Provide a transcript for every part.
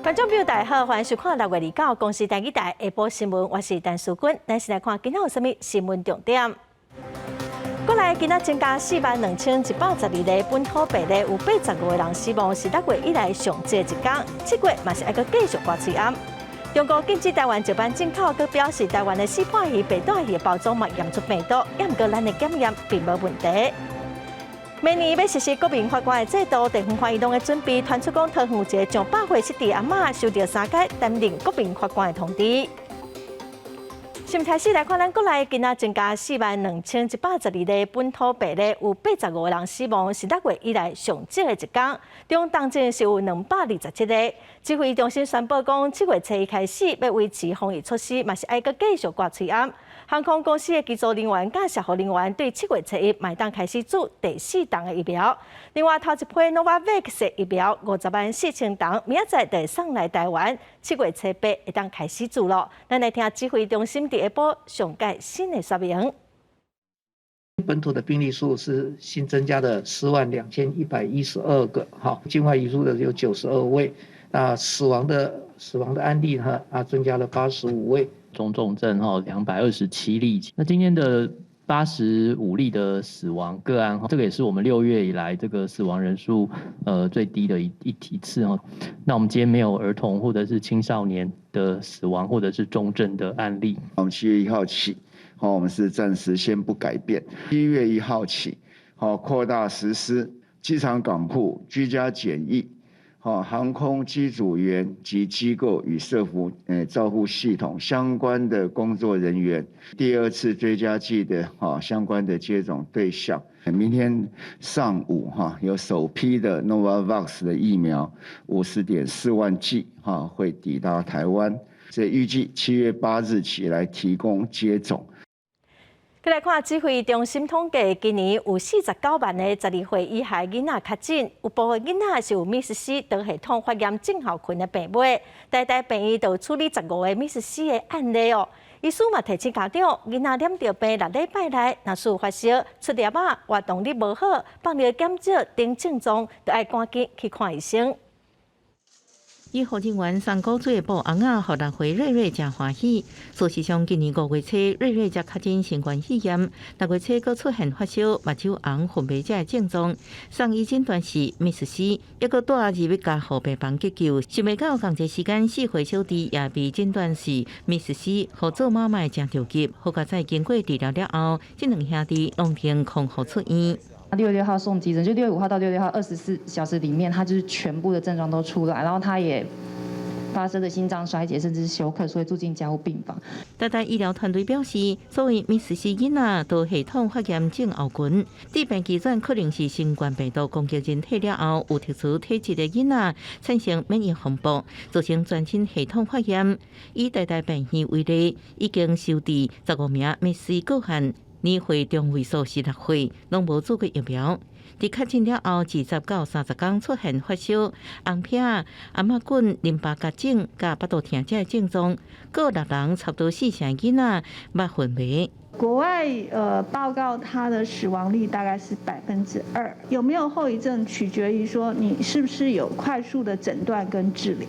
觀眾朋友大家好，歡迎收看6月29公視台語台下晡新聞，我是陳淑君。咱先來看今仔有啥物新聞重點。國內今仔增加42,112例本土病例，有85個人死亡，是6月以來上濟一天。7月嘛是愛閣繼續掛喙罨。中國禁止台灣石斑進口，閣表示台灣的死破魚、白帶魚的包裝嘛驗出病毒，猶毋過咱的檢驗並無問題。明年欲實施國民法官的制度，地方法院攏咧準備，傳出講桃園有一個上百歲失智阿嬤收著三階擔任國民法官的通知。新聞開始來看，咱國內今仔增加42,112例本土病例，有85個人死亡，是6月以來上少的一天。中重症是有227個。指揮中心宣布講，7月初一開始欲維持防疫措施，嘛是愛閣繼續掛喙罨。航空公司的機組人員佮社護人員對7月初一嘛會當開始注第四筒的疫苗。另外，頭一批 Novavax 疫苗504,000筒，明仔載就會送來台灣，7月初八會當開始注囉。咱來聽指揮中心佇下晡上蓋新的說明。本土的病例數是新增加的42,112個，哈，境外移入的有92位，那死亡的案例呢啊增加了85位。中重症哈227例，那今天的85例的死亡個案哈，這個也是我們6月以來這個死亡人數最低的一次哈。那我們今天沒有兒童或者是青少年的死亡或者是重症的案例。我們7月1號起，好，我們是暫時先不改變。7月1號起，好，擴大實施機場港庫居家檢疫。好，航空機組員及機構與社福照護系統相關的工作人員，第二次追加劑的哈相關的接種對象，明天上午哈有首批的 Novavax 的疫苗50.4萬劑哈會抵達台灣，這預計7月8日起來提供接種。閣來看指揮中心統計，今年有49萬個12歲以下囡仔確診，有部分囡仔是有MIS-C多系統發炎症候群的病尾，台大病院就處理15個 MIS-C 的案例哦。醫師嘛提醒家長，囡仔染著病6禮拜內，若是有發燒、出粒仔、活動力無好、放尿減少等症狀，就愛趕緊去看醫生。醫護人員送古錐布尪仔，予6歲瑞瑞誠歡喜。事實上，今年5月初，瑞瑞才確診新冠肺炎，6月初閣出現發燒、目睭紅、昏迷這个症狀，送醫診斷是 MIS-C，猶閣帶入去加護病房急救。想袂到仝一个時間，4歲小弟也被診斷是 MIS-C，予做媽媽的誠著急。好佳哉經過治療了後，這兩兄弟攏經康復出院。 6月6號送急診，就6月5號到6月6號24小時裡面，他就是全部的症狀都出來，然後他也發生了心臟衰竭，甚至是休克，所以住進加護病房。台大醫療團隊表示，所謂 MIS-C 囡仔多系統發炎症候群，致病機轉可能是新冠病毒攻擊人體了後，有特殊體質的囡仔產生免疫風暴，造成全身系統發炎。以台大病院為例，已經收治15名 MIS-C 個案。年歲中位數是6歲，攏無注過疫苗。佇確診了後，20到30天出現發燒、紅癖、頷仔滾、淋巴結腫、佮腹肚疼這个症狀，閣有六人差不多四成囡仔捌昏迷。國外報告，它的死亡率大概是2%，有沒有後遺症取決於說你是不是有快速的診斷跟治療。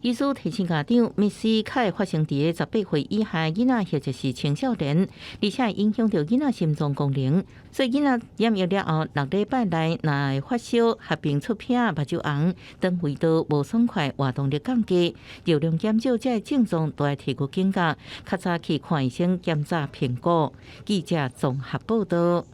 醫師提醒家長，MIS-C 較會發生佇18歲以下囡仔或者是青少年，而且會影響著囡仔心臟功能。所以囡仔染疫了後，6禮拜內若會發燒、合併出癖、目睭紅、腸胃道無爽快、活動力降低、尿量減少這个症狀，都愛提高警覺，較早去看醫生檢查評估。記者綜合報道。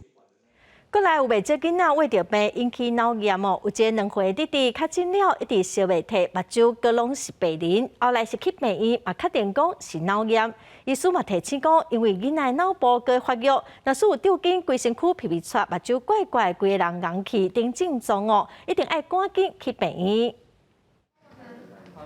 國內有袂少囡仔穢著病引起腦炎哦，有一个2歲弟弟確診了，一直燒袂退，目睭閣攏是白磷，後來是去病院嘛確定講是腦炎。醫師嘛提醒講，因為囡仔腦部閣發育，若是有抽筋、規身軀皮皮掣、目睭怪怪、規个人𠢕去等症狀哦，一定愛趕緊去病院。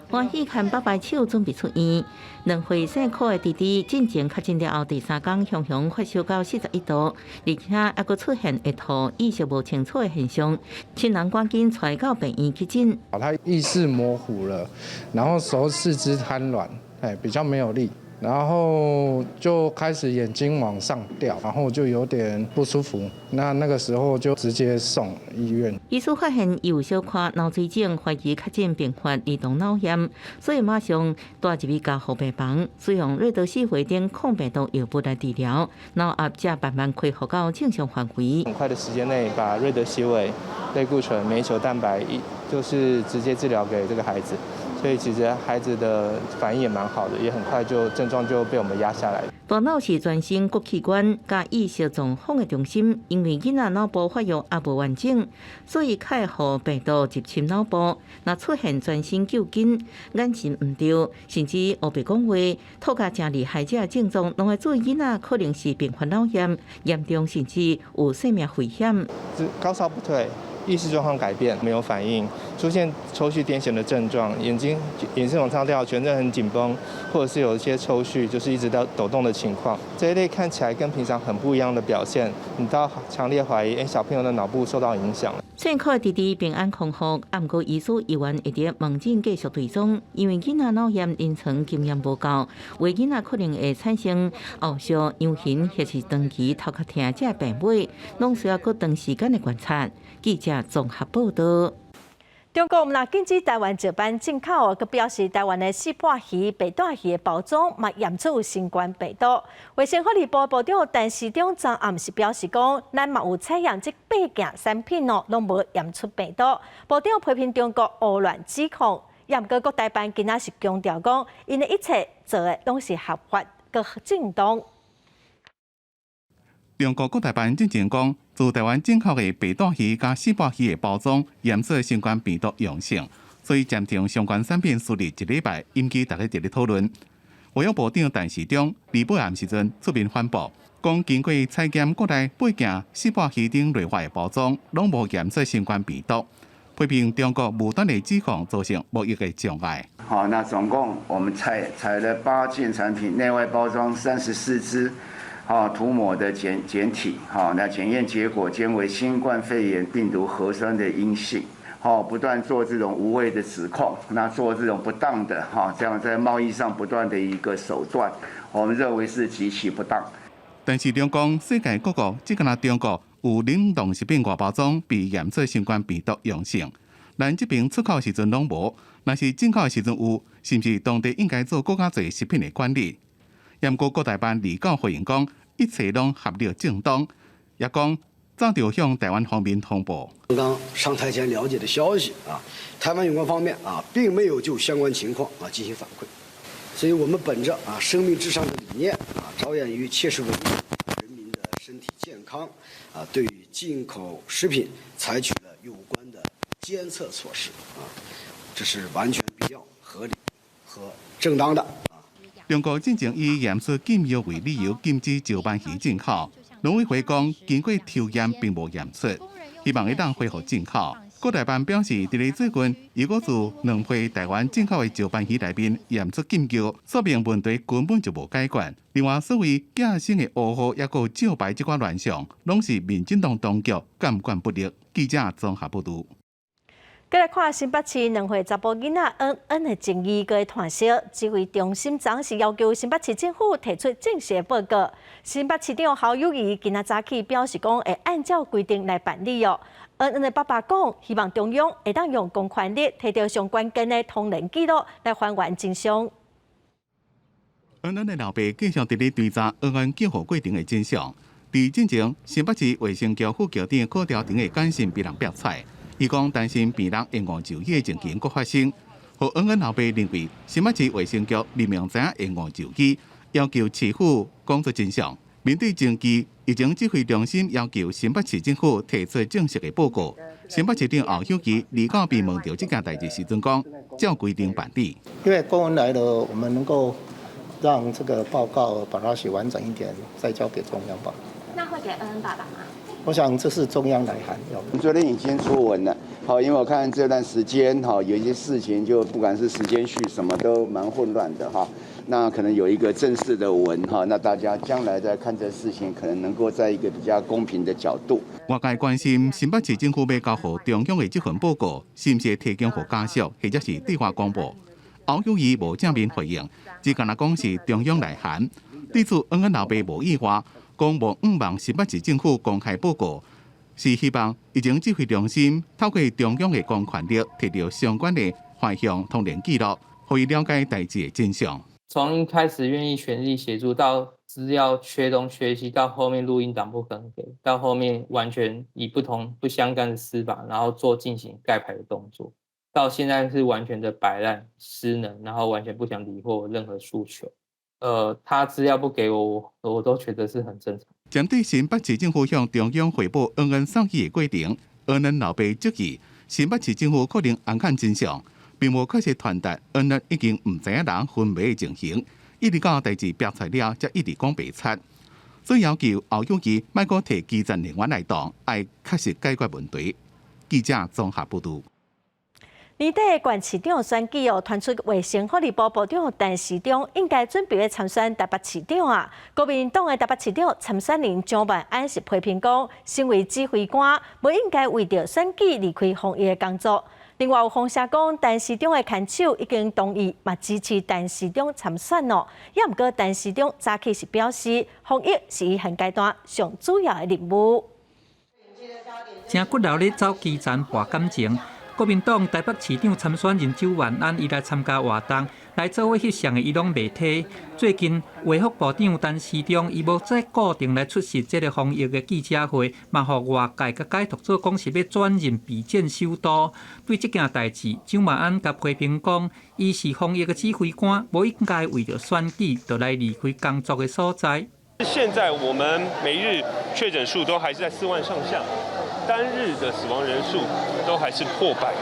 歡喜牽爸爸手準備出院，2歲姓柯的弟弟進前確診了後，第三工雄雄發燒到41度，而且猶閣出現會吐、意識無清楚的現象，親人趕緊帶到病院去診。他意識模糊了，然後手四肢癱軟，哎，比較沒有力，然後就開始眼睛往上掉，然後就有點不舒服。那那個時候就直接送醫院。醫師發現有小可腦水腫，懷疑確診併發兒童腦炎，所以馬上帶入去加護病房，使用瑞德西韋等抗病毒藥物來治療，腦壓才慢慢恢復到正常範圍。很快的時間內，把瑞德西韋、類固醇、免疫球蛋白一就是直接治療給這個孩子。所以其實孩子的反應也蠻好的，也很快就症狀就被我們壓下來。大腦是全身各器官佮意識狀況的中心，因為囡仔腦部發育猶無完整，所以較會予病毒入侵腦部。若出現全身揪筋、眼神毋對，甚至烏白講話、吐甲誠厲害這症狀，攏愛注意囡仔可能是併發腦炎，嚴重甚至有生命危險。高燒不退。意識狀況改變，沒有反應，出現抽搐癲癇的症狀，眼睛往上掉，全身很緊繃，或者是有一些抽搐，就是一直在抖動的情況，這一類看起來跟平常很不一樣的表現，你都要強烈懷疑，小朋友的腦部受到影響。雖然靠弟弟平安康復，毋過醫師依然會佇門診繼續追蹤，因為囡仔腦炎臨床經驗無夠，有的囡仔可能會產生後續陽形或是長期頭殼疼這病尾，攏需要閣長時間的觀察。記者綜合報道。中國毋但禁止台灣石斑進口，閣表示台灣的四破魚、白帶魚的包裝嘛驗出有新冠病毒。衛生福利部部長陳時中昨暗時表示講，咱嘛有採驗這八件產品哦，攏無驗出病毒。部長批評中國胡亂指控，毋過國台辦今仔是強調講，𪜶的一切做的攏是合法閣正當。中國國台辦進前講，自台灣進口的白帶魚佮四破魚的包裝驗出新冠病毒陽性，所以暫停相關產品輸入一禮拜，引起大家熱烈討論。衛福部長陳時中28暗時陣出面反駁，講經過採檢國內八件四破魚頂內外的包裝，攏無驗出新冠病毒，批評中國無端的指控造成貿易的障礙。好，那總共我們採了八件產品，內外包裝34支。好，塗抹的檢體，好，那檢驗結果皆為新冠肺炎病毒核酸的陰性。好，不斷做這種無謂的指控，那做這種不當的，哈，這樣在貿易上不斷的一個手段，我們認為是極其不當。陳時中講，世界各國只敢若中國有冷凍食品外包裝被驗出新冠病毒陽性，咱這邊出口時陣攏無，若是進口的時陣有，是毋是當地應該做閣較濟食品的管理？毋過國台辦29回應講，一切攏合理正當，也講早就向台灣方面通報。剛剛上台前了解的消息啊，台灣有關方面啊，並沒有就相關情況啊進行反饋，所以我們本着啊生命至上的理念啊，着眼於切實維護人民的身體健康啊，對於進口食品採取了有關的監測措施啊，這是完全必要、合理和正當的。中國進前以驗出禁藥為理由禁止石斑魚進口，農委會講經過抽驗並無驗出，希望會當恢復進口。國台辦表示，佇咧最近又閣有兩批台灣進口的石斑魚內面驗出禁藥，說明問題根本就無解決。另外，所謂寄生的烏號抑閣照牌這款亂象，攏是民進黨當局監管不力。記者綜合報導。閣來看新北市2歲查埔囡仔恩恩的爭議閣湠息，指揮中心昨是要求新北市政府提出正式的報告。新北市長侯友宜今仔早起表示講，會按照規定來辦理哦。恩恩的爸爸講，希望中央會當用公權力提著上關鍵的通聯記錄來還原真相。恩恩的老爸繼續佇咧追查恩恩救護過程的真相。佇進前，新北市衛生局副局長柯調亭的簡訊被人爆出。伊講擔心病人延誤就醫的情形閣發生，予恩恩老爸認為新北市衛生局明明知影延誤就醫，要求市府講出真相。面對證據，疫情指揮中心要求新北市政府提出正式的報告。新北市長侯友宜29被問著這件代誌時陣講，照規定辦理。因為公文來了，我們能夠讓這個報告把它寫完整一點，再交給中央吧。那會給恩恩爸爸嗎？我想這是中央來函。我們昨天已經出文了，好，因為我看這段時間哈，有一些事情就不管是時間序什麼都蠻混亂的哈。那可能有一個正式的文哈，那大家將來再看這事情，可能能夠在一個比較公平的角度。外界關心新北市政府欲交予中央的這份報告，是毋是提供予家屬，或者是對外公布？侯友宜無正面回應，只干焦講是中央來函。對此，恩恩老爸無意外，講無向望新北市政府公開報告，是希望疫情指揮中心透過中央的公權力，提著相關的畫像通聯記錄，予伊了解代誌的真相。從一開始願意全力協助，到資料缺東缺西，到後面錄音檔不肯給，到後面完全以不同不相干的司法，然後做進行蓋牌的動作，到現在是完全的擺爛失能，然後完全不想理會我任何訴求。他資料不給我，我都覺得是很正常。針對新北市政府向中央匯報恩恩送醫的過程，恩恩老爸質疑新北市政府可能掩藏真相，並無確實傳達恩恩已經毋知影人昏迷的情形，一直到代誌爆出了，才一直講白賊。所以要求侯友宜莫閣提基層人員來當，愛確實解決問題。記者綜合報導。年底縣市長選舉哦，傳出衛生福利部部長陳時中應該準備欲參選台北市長啊。國民黨的台北市長參選人蔣萬安是批評講，身為指揮官，無應該為著選舉離開防疫的工作。另外有風聲講，陳時中的牽手已經同意，嘛支持陳時中參選哦。也毋過陳時中早起是表示，防疫是伊現階段上主要的任務。誠骨力咧走基層博感情。國民黨台北市長參選人蔣萬安，伊來參加活動，來做伙翕相的伊攏袂提。最近衛福部長陳時中，伊無再固定來出席這个防疫的記者會，嘛予外界共解讀做講是欲轉任備戰首都。對這件代誌，蔣萬安共批評講，伊是防疫的指揮官，無應該為著選舉就來離開工作的所在。現在我們每日確診數都還是在4萬上下。單日的死亡人數都還是破百，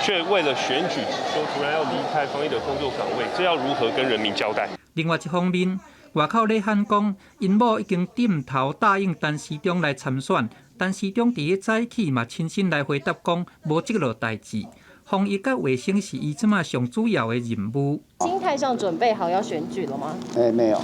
卻為了選舉說突然要離開防疫的工作崗位，這要如何跟人民交代？另外一方面，外口咧喊講，𪜶某已經點頭答應陳時中來參選，陳時中佇咧早起嘛親身來回答講，無這落代誌。防疫佮衛生是伊這馬上主要的任務。心態上準備好要選舉了嗎？哎，沒有，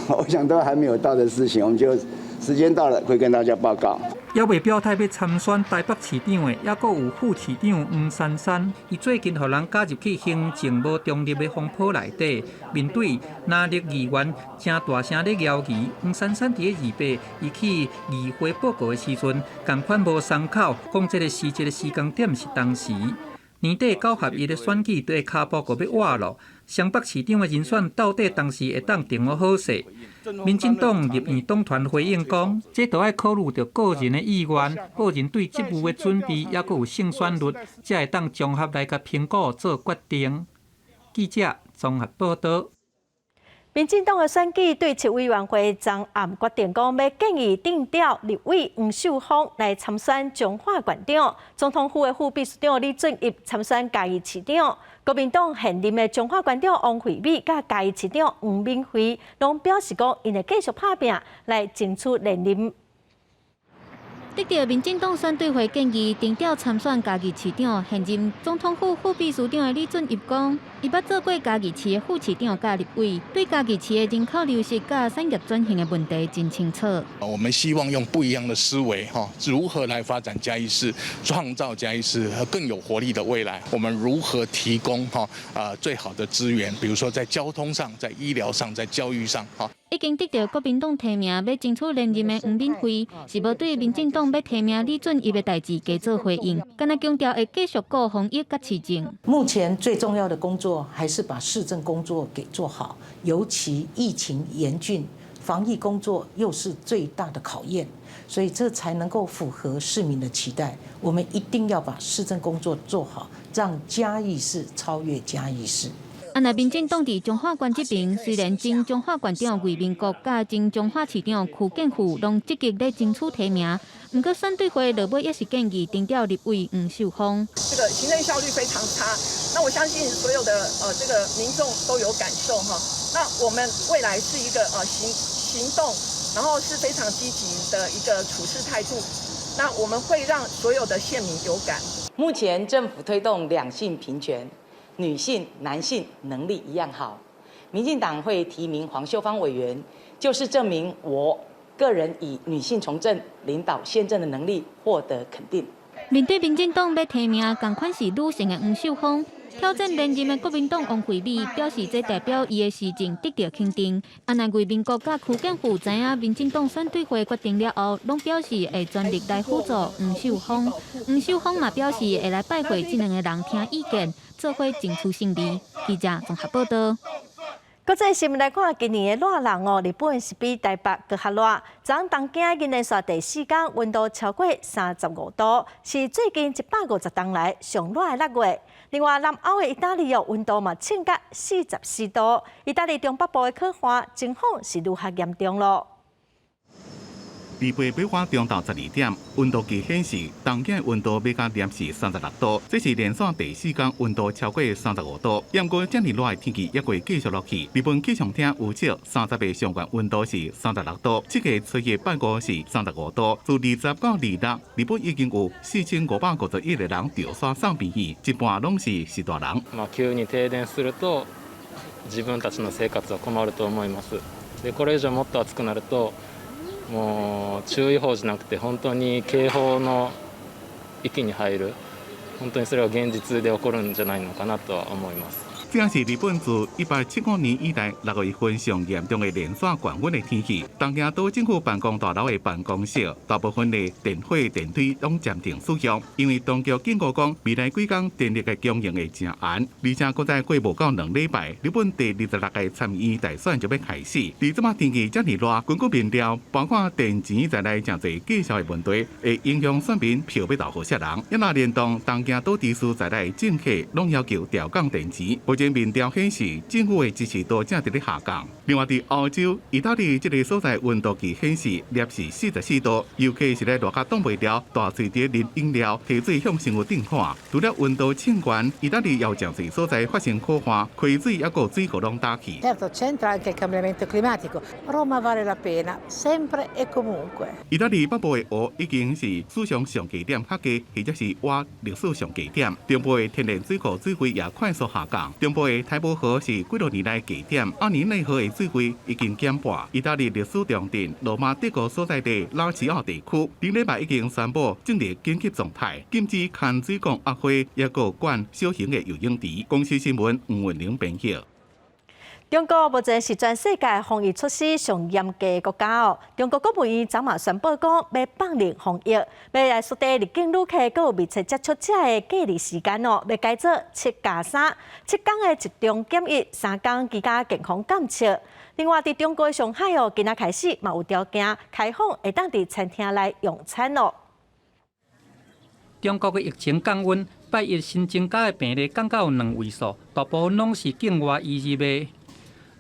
我想都還沒有到的事情，我們就時間到了會跟大家報告。猶未表態欲參選台北市長的，猶閣有副市長黃珊珊。伊最近予人加入去行政無中立的風波內底，面對藍綠議員誠大聲咧枵伊，黃珊珊佇咧28，伊去議會報告的時陣，仝款無鬆口，講這个時這个時間點是當時。年底九合一的選舉對跤步閣欲倚咯，雙北市長的人選到底當時會當定予好勢？民進黨立院黨團回應講，這都愛考慮著個人的意願、個人對職務的準備，猶閣有勝選率，才會當綜合來共評估做決定。記者綜合報導。民進黨的選舉對策委員會昨暗決定講，欲建議頂調立委黃秀芳來參選彰化縣長，總統府的副秘書長李俊逸參選嘉義市長。國民黨現任的彰化縣長王惠美佮嘉義市長黃敏惠，攏表示講，𪜶會繼續拍拚來爭取連任。得著民進黨選對會建議，頂調參選嘉義市長，現任總統府副秘書長的李俊逸講，伊捌做過嘉義市的副市長佮立委，對嘉義市的人口流失佮產業轉型的問題真清楚。我們希望用不一樣的思維，哈，如何來發展嘉義市，創造嘉義市更有活力的未來？我們如何提供哈啊最好的資源？比如說在交通上、在醫療上、在教育上，哈。已經得著國民黨提名欲爭取連任的黃敏惠，是無對民進黨欲提名李俊逸的代誌加做回應，干焦強調會繼續顧防疫佮市政。目前最重要的工作還是把市政工作給做好，尤其疫情嚴峻，防疫工作又是最大的考驗，所以這才能夠符合市民的期待。我們一定要把市政工作做好，讓嘉義市超越嘉義市。啊，若民進黨佇彰化縣這邊，雖然前彰化縣長魏明國佮前彰化市長邱建富攏積極咧爭取提名，毋過選對會落尾也是建議頂調立委黃秀芳。這個行政效率非常差，那我相信所有的這個民眾都有感受哈。那我們未來是一個行動，然後是非常積極的一個處事態度。那我們會讓所有的縣民有感。目前政府推動兩性平權。女性、男性能力一樣好，民進黨會提名黃秀芳委員，就是證明我個人以女性從政、領導縣政的能力獲得肯定。面對民進黨欲提名仝款是女性的黃秀芳，挑戰連任的國民黨王惠美表示，這代表伊的施政得著肯定。啊，若魏明國佮區建富知影民進黨選對會決定了後，攏表示會全力來輔助黃秀芳。黃秀芳嘛表示會來拜會這兩个人聽意見，做伙爭取勝利。記者綜合報道。國際新聞來看，今年的熱人哦，日本是比台北閣較熱。昨昏東京已經連續第四工溫度超過35度，是最近150冬來上熱的六月。另外，南歐的意大利哦，溫度嘛衝到44度。意大利中北部的洘旱情況是愈較嚴重囉。禮拜八晚中晝12點，溫度計顯示東京的溫度欲到攝氏36度，這是連續第四工溫度超過35度。毋過遮爾熱的天氣猶會繼續落去。日本氣象廳預測30日上懸溫度是36度，七月初一拜五是35度。自20到26，日本已經有4551個人著沙送病院，一半攏是序大人。まあ急に停電すると自分たちの生活は困ると思います。でこれ以上もっと暑くなるともう注意報じゃなくて本当に警報の域に入る、本当にそれは現実で起こるんじゃないのかなとは思います。這是日本自1875年以來6月份上嚴重的連續高溫的天氣。東京都政府辦公大樓的辦公室，大部分的電火電梯攏暫停使用，因為當局警告講，未來幾工電力的供應會誠絚。而且閣再過無夠2禮拜，日本第26屆參議院大選就欲開始。佇這擺天氣遮爾熱，根據民調，包括電錢在內，誠濟價數的問題，會影響選民票欲投予啥人。也若連同東京都知事在內，政客攏要求調降電錢。目前民調顯示，政府的支持度正佇咧下降。另外，佇歐洲、意大利這个所在溫度計顯示攝氏44度，尤其是咧熱甲擋袂牢，大喙佇咧啉飲料、提水向身軀頂泼。除了溫度衝懸，意大利也有誠濟所在發生洘旱，溪水猶閣水庫攏焦去。 Certo, c'entra anche il cambiamento climatico. Roma vale la pena, sempre e comunque. 意大利北部的湖已經是史上上低點較低，或者是倚歷史上低點。中部的天然水庫水位也快速下降。中部的台伯河是幾多年來低點，阿尼內河的水位已經減半。意大利歷史重鎮羅馬帝國所在地拉齊奧地區，頂禮拜已經宣布進入緊急狀態，禁止牽水管壓花，抑閣管小型的游泳池。公視新聞吳文玲編譯。中國目前是全世界防疫措施上嚴格的國家哦。中國國務院昨嘛宣布講，欲放寬防疫，欲來縮短入境旅客閣有密切接觸者的隔離時間哦，欲改做7+3，7工的集中檢疫，3工居家健康監測。另外，佇中國上海哦，今仔開始嘛有條件開放，會當佇餐廳內用餐囉。中國的疫情降溫，拜一新增加的病例降到2位數，大部分攏是境外移入的。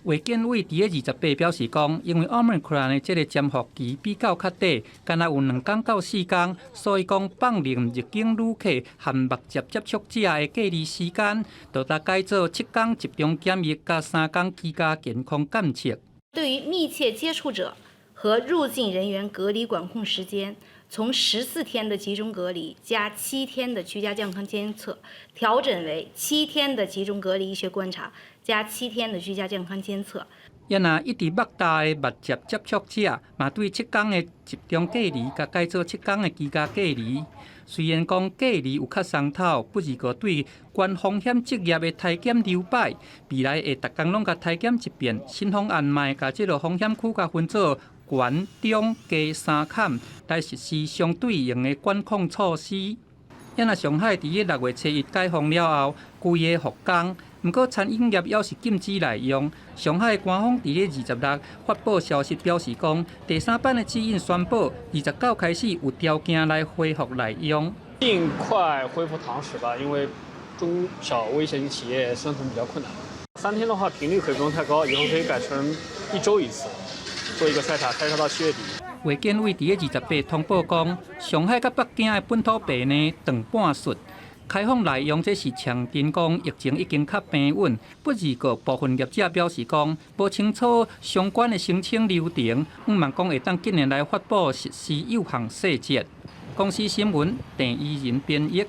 衛健委佇咧28表示講，因為奧密克戎的這个潛伏期比較較短，干焦有2工到4工，所以講放寬入境旅客和密切接觸者的隔離時間，就得改做7工集中檢疫佮3工居家健康監測。對於密切接觸者和入境人員隔離管控時間，從14天的集中隔離加7天的居家健康監測，調整為7天的集中隔離醫學觀察加7天的居家健康監測。也若一直捌搭的密切接觸者，嘛對7工的集中隔離，共改做7工的居家隔離。雖然講隔離有較鬆透，不過對高風險職業的篩檢留擺，未來會逐工攏共篩檢一遍。新方案嘛會共這个風險區共分做懸、中、低三坎，來實施相對應的管控措施。也若上海佇咧6月初一解封了後，規个復工，毋過餐飲業猶是禁止內用。上海官方佇咧26發布消息表示講，第三版的指引宣布，29開始有條件來恢復內用。盡快恢復堂食吧，因為中小微型企業生存比較困難。3天的話頻率可以不用太高，以後可以改成一週一次，做一個篩查，篩查到7月底。衛健委佇咧28通報講，上海佮北京的本土病例斷半數，開放內用，這是強調講疫情已經較平穩。不過部分業者表示講，無清楚相關的申請流程，向望講會當緊來發布實施有限細節。公視新聞鄭怡仁編譯。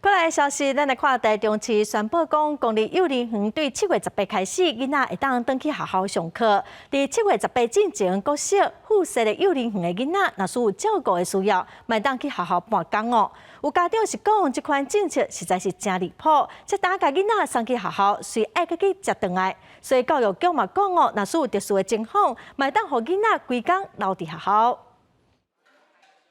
過來消息，咱來看台中市宣布講，公立幼兒園對7月18開始，囡仔會當轉去學校上課。佇7月18進前，國小附設的幼兒園的囡仔，若是有照顧的需要，嘛會當去學校半工哦。有家長是講，這款政策實在是真離譜，這當共囡仔送去學校，隨愛閣去接轉來。所以教育局嘛講哦，若是有特殊的情況，嘛會當予囡仔規工留佇學校。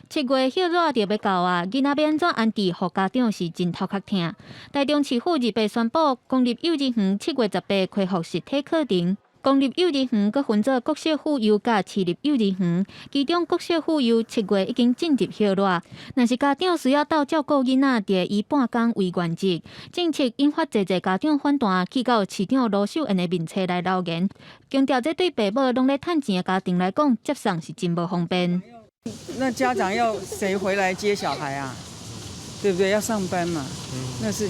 7月歇熱就欲到啊，囡仔欲按怎安置，予家長是真頭殼疼。台中市府28宣布，公立幼兒園7月18恢復實體課程。公立幼兒園閣分做國小附幼佮市立幼兒園，其中國小附幼七月已經進入歇熱，若是家長需要鬥照顧囡仔，就會以半工為原則。政策引發濟濟家長反彈，去到市長盧秀燕的面冊來留言，強調這對爸母攏咧趁錢的家庭來講，接送是真無方便。那家長要誰回來接小孩啊？對不對？要上班嘛，那是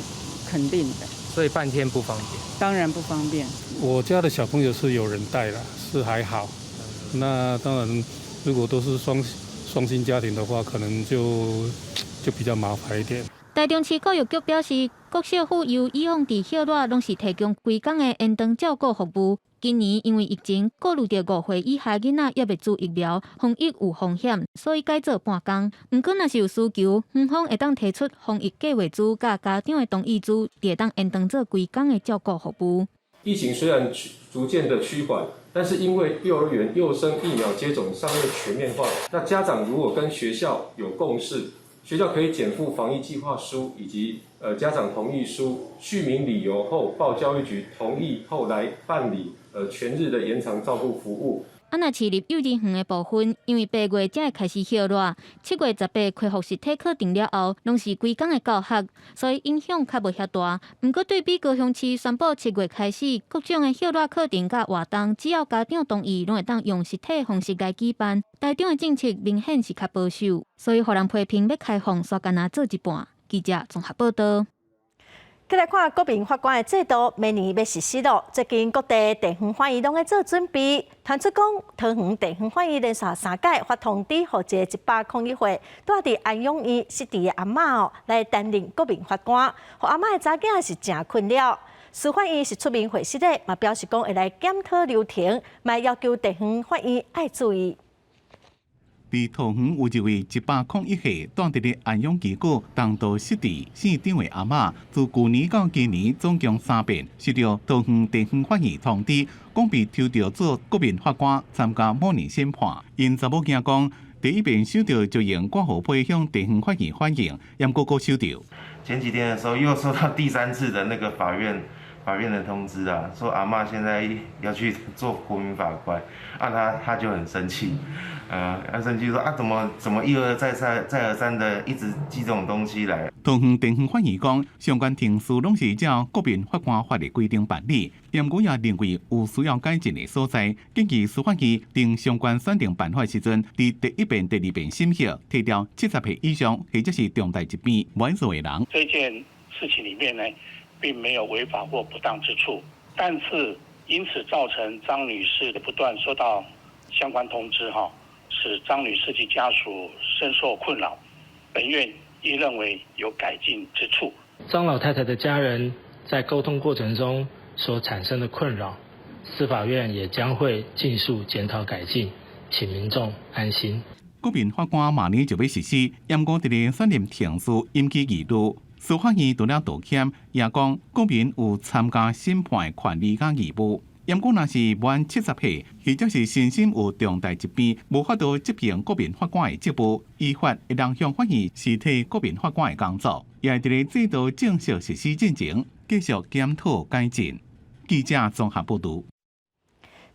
肯定的。所以半天不方便。當然不方便。我家的小朋友是有人帶啦，是還好。那當然，如果都是雙雙薪家庭的話，可能就比較麻煩一點。台中市教育局表示，國小附幼以往佇歇熱攏是提供規工的延長照顧服務。今年因為疫情，顧慮著5歲以下囡仔猶未注疫苗，防疫有風險，所以改做半工。毋過若是有需求，園方會當提出防疫計劃書佮家長的同意書，就會當延長做規工的照顧服務。疫情雖然逐漸的趨緩，但是因為幼兒園幼生疫苗接種尚未全面化，那家長如果跟學校有共識，學校可以檢附防疫計劃書以及家長同意書，敘明理由後報教育局同意後來辦理全日的延長照顧服務。啊，若市立幼兒園的部分，因為8月才會開始歇熱，7月18恢復實體課程了後，攏是規工的教學，所以影響較無遐大。毋過對比高雄市宣布七月開始各種的歇熱課程佮活動，只要家長同意，攏會當用實體方式來舉辦。台中的政策明顯是較保守，所以予人批評欲開放，煞干焦做一半。記者綜合報道。閣來看國民法官的制度，明年欲實施囉。最近各地地方法院攏咧做準備，傳出講桃園地方法院連續三屆發通知予一個101歲，住佇安養院失智的阿嬤哦，來擔任國民法官，予阿嬤的查囝是誠困擾。司法院是出面回釋的，嘛表示講會來檢討流程，嘛要求地方法院愛注意。佇桃園有一位101歲住佇咧安養機構重度失智姓張的阿嬤，自舊年到今年總共三遍收到桃園地方法院通知，講被抽著做國民法官參加模擬審判。𪜶查某囝講，第一遍收到就用掛號批向地方法院反映，猶閣閣收著。前幾天的時候又收到第三次的那個法院的通知啊，說阿嬤現在要去做國民法官，啊他就很生氣，他生氣說啊怎麼一而再再再而三的一直寄這種東西來。桃園地方法院講，相關程序攏是照國民法官法的規定辦理，毋過也認為有需要改進的所在，建議司法院訂相關選定辦法時陣，佇第一遍、第二遍審核，提調70歲以上或者是重大疾病滿歲的人。這件事情裡面呢，並沒有違法或不當之處，但是因此造成張女士的不斷收到相關通知，哈，使張女士及家屬深受困擾。本院亦認為有改進之處。張老太太的家人在溝通過程中所產生的困擾，司法院也將會盡速檢討改進，請民眾安心。國民法官明年就欲實施，毋過佇咧選任程序引起疑慮。司法院除了道歉，也講國民有參加審判的權利佮義務。毋過若是滿70歲，或者是身心有重大疾病，無法度執行國民法官的職務，依法會當向法院辭退國民法官的工作，也會佇咧制度正式實施進前，繼續檢討改進。記者綜合報導。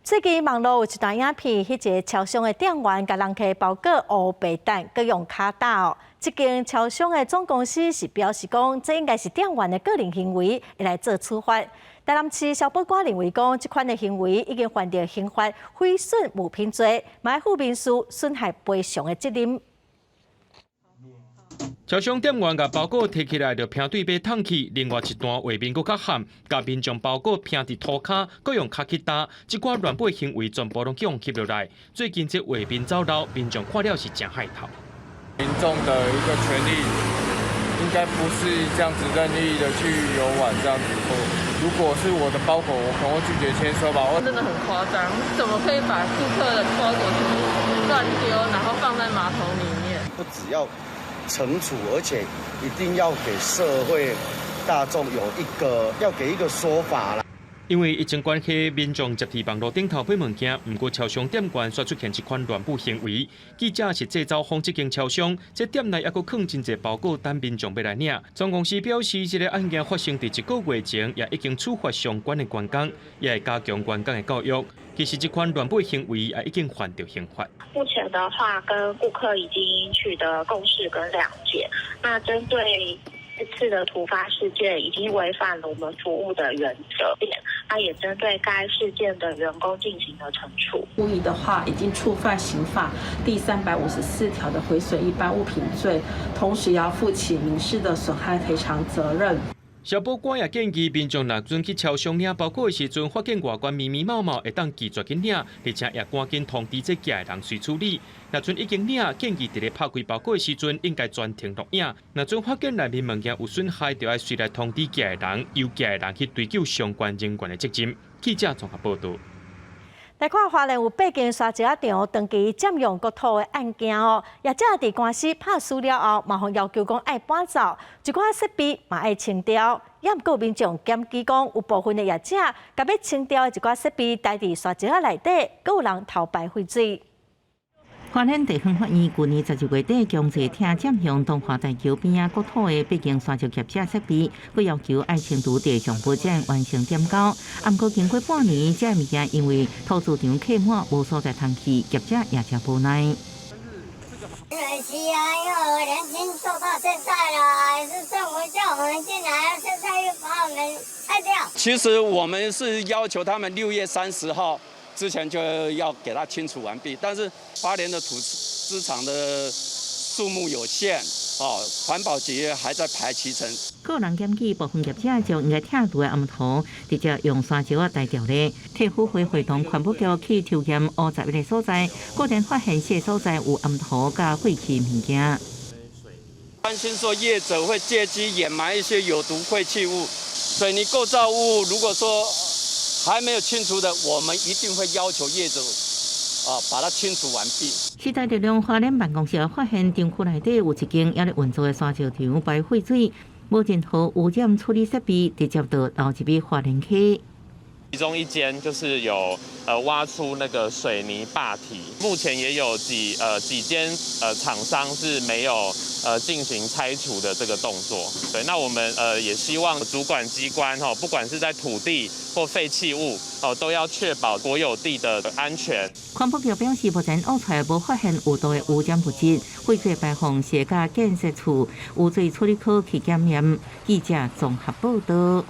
最近網路有一段影片，彼一个超商的店員共人客包裹烏白蛋，閣用跤踏哦。這間超商的總公司是表示講，這應該是店員的個人行為，會來做處罰。台南市消保官認為講，這款的行為已經犯著刑法毀損物品罪，嘛愛負民事損害賠償的責任。超商店員共包裹提起來就拼對欲捅去，另外一段畫面閣較悍，共民眾包裹拼佇塗跤，閣用跤去踏，這寡亂買行為全部攏予人翕落來。最近這畫面走漏，民眾看了是誠害迸。民眾的一個權利應該不是這樣子任意的去遊玩這樣子。如果是我的包裹，我可能會拒絕簽收吧。真的很誇張，怎麼可以把顧客的包裹全部亂丟，然後放在馬桶裡面？不只要懲處，而且一定要給社會大眾有一個要給一個說法啦。因為疫情關係，民眾集佇網路頂頭買物件，毋過超商店員煞出現這款亂布行為。記者實際走訪這間超商，這店內猶閣囥真濟包裹等民眾欲來領。總公司表示，這个案件發生佇一個月前，也已經處罰相關的員工，也會加強員工的教育。其實這款亂布行為也已經犯著刑法。目前的話，跟顧客已經取得共識跟諒解。那針對這次的突發事件，已經違反了我們服務的原則，那也針對該事件的員工進行了懲處。故意的話，已經觸犯刑法第354條的毀損一般物品罪，同時要負起民事的損害賠償責任。消保官也建議民眾若準去超商領包裹的時陣，發現外觀密密麻麻，會當拒絕去領，而且也趕緊通知這寄的人隨處理。若陣已經領，建議佇咧拍開包裹的時陣，應該全程錄影。若陣發現內面物件有損害，就愛隨來通知寄的人，由寄的人去追究相關人員的責任。記者綜合報導。來看花蓮有八間沙石仔場長期佔用國土的案件哦，業者佇官司拍輸了後，嘛予要求講愛搬走，一寡設備嘛愛清掉。也毋過民眾檢舉講，有部分的業者共欲清掉的一寡設備待佇沙石仔內底，閣有人偷排廢水。花蓮地方法院舊年12月底強制拆佔用東華大橋邊仔國土的八間沙石業者設備，閣要求愛清除地上物才完成點交。毋過經過半年，這物件因為屠豬場客滿，無所在通去，業者也誠無奈。可惜啊，因為我良心做到現在了，也是政府叫我們進來，現在又把我們拆掉。其實我們是要求他們6月30號之前就要給他清除完畢，但是花蓮的屠豬場的數目有限，哦，環保局還在排期程。個人檢舉部分業者將𪜶拆除的掩塗直接用沙石仔代掉咧。退輔會會同環保局去抽驗51个所在，果然發現四个所在有掩塗佮廢棄物件。擔心說業者會借機掩埋一些有毒廢棄物，水泥構造物，如果說還沒有清除的，我們一定會要求業者啊，把它清除完畢。時代力量花蓮辦公室發現，廠區內底有一間猶咧運作的沙石場排廢水，無任何污染處理設備，直接就流入去花蓮溪。其中一間就是有挖出那個水泥壩體，目前也有幾間廠商是沒有進行拆除的這個動作。對，那我們也希望主管機關吼，不管是在土地或廢棄物哦，都要確保國有地的安全。環保局表示，目前挖出來無發現有毒的污染物質，廢水排放是佮建設處污水處理科去檢驗。記者綜合報導。